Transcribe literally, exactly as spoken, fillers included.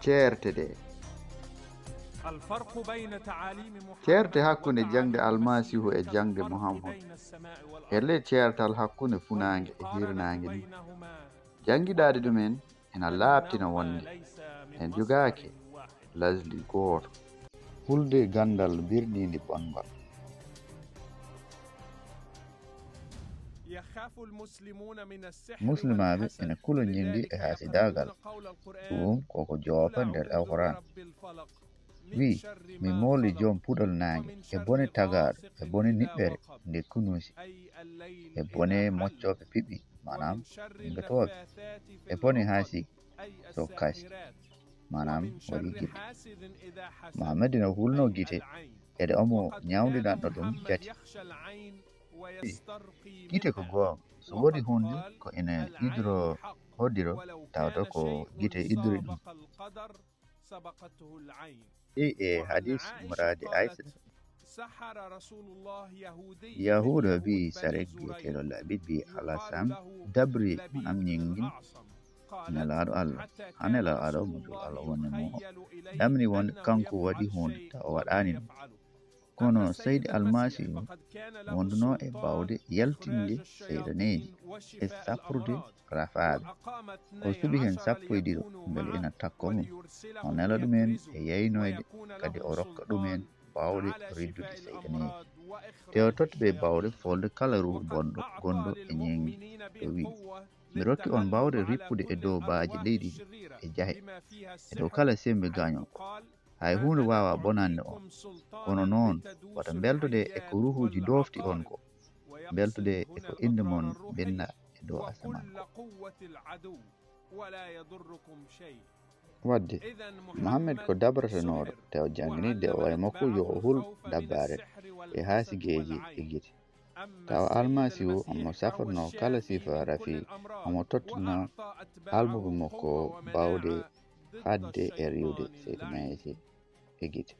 Ceerte ɗe. Ceerte hakkunde jaŋde Almasiihu e jaŋde Muhammad. Helle ceertal hakkunde funaange e hiirnaange ni. Janngiɗaade ɗumen ena laaɓtina wonde en jogaaki lasli gooto. Hulde ganndal birniindi bonngol. Muslimaaɓe ena kulo njinndi e haasidaagal. Ɗum koko joopa nder Alquraan. Wi, mi mooli joom puɗol naange, e bone tagaaɗo, e bone niɓɓere nde kunuusi, e bone moccooɓe piɓɓi, maanaam mbetooɓe, e bone haasiki so kaasi, maanaam waɗi gite. Muhammad ina hulno gite, ede omo ñawndinatno ɗum jati. Gite ko goonga, so woodi huunde ko ina idro hoddiro, tawata ko gite idri ɗum. Ɗi e hadis muraadi Aisha. Yahuuda bi sarek biyeteeɗo Labid bi Alasam dabri, maanaam ñingin, nelaaɗo Allah. Haa nelaaɗo Allah, mo jol Allah woni mo, ɗamri wonde kanko waɗi huunde tawa o waɗaani ɗum. Kono Seydi Almasiihu wonduno e baawde yaltinde seyɗaneeji e saɓrude rafaaɓe. O suɓi heen sappo e ɗiɗo mbele ina takko mum. O nela ɗumen e yaynoyde, kadi o rokka ɗumen baawɗe riddude seyɗaneeji. Te o totta ɓe baawɗe foolde kala ruuhu bonɗo gonɗo e ñeeŋgi. O wi'i, mi rokki on baawɗe rippude e dow baaji leydi e jahe, e dow kala semmbe gaañol. Hay huunde waawaa bonande on. Kono noon, wota mbeltode e ko ruuhuuji doofti on ko. Mbeltode e ko innde mon binnaa e dow asamaan ko. Waɗde, Muhammad ko dabratanooɗo, te o jannginii de o wayi makko yo o hul dabbaare e haasigeeji e gite. Tawa Almasiihu omo safatnoo kala sifa rafi, omo tottanoo almuɓɓe makko baawɗe haɗde e riiwde seyɗaneeji e gite.